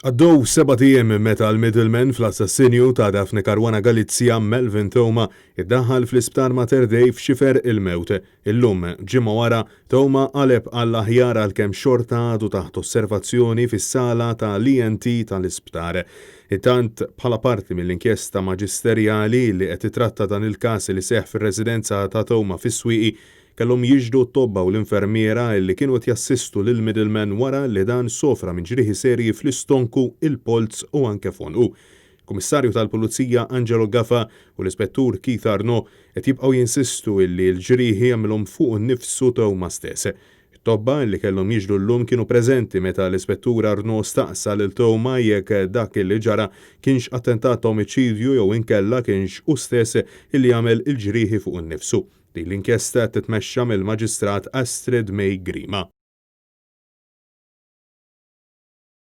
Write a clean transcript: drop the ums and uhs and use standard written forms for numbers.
Għaddew sebat ijiem meta l-middleman fl-assassinju ta' Daphne Caruana Galizia, Melvin Theuma, iddaħħal fl-Isptar Mater Dei f'xifer il-mewt. Illum, ġimgħa wara, Theuma qaleb għall-aħjar għalkemm xorta għadu taħt osservazzjoni fis-sala ta' l-ENT tal-isptar. Intant, bħala parti mill-inkjesta maġisterjali li qed titratta dan il-każ li seħħ fir-residenza ta' Theuma fis-Swieqi, Kellhom jixhdu t-tobba u l-infermiera li kienu qed jassistu lill-middleman wara li dan sofra minn ġrieħi serji fl-istonku, il-polz u anke f'għonqu. Il-Kummissarju tal-Pulizija Angelo Gafa u l-Ispettur Keith Arnaud qed jibqgħu jinsistu illi l-ġrieħi għamilhom fuqu nnifsu Theuma stess. It-tobba li kellhom jixhdu llum kienu preżenti meta l-Ispettur Arnaud staqsa lil Theuma jekk dak li ġara kienx attentat ta' omiċidju jew inkella kienx hu stess illi għamel il-ġrieħi fuqu nnifsu. Din l-inkjesta qed titmexxa mill-Maġistrat Astrid May Grima.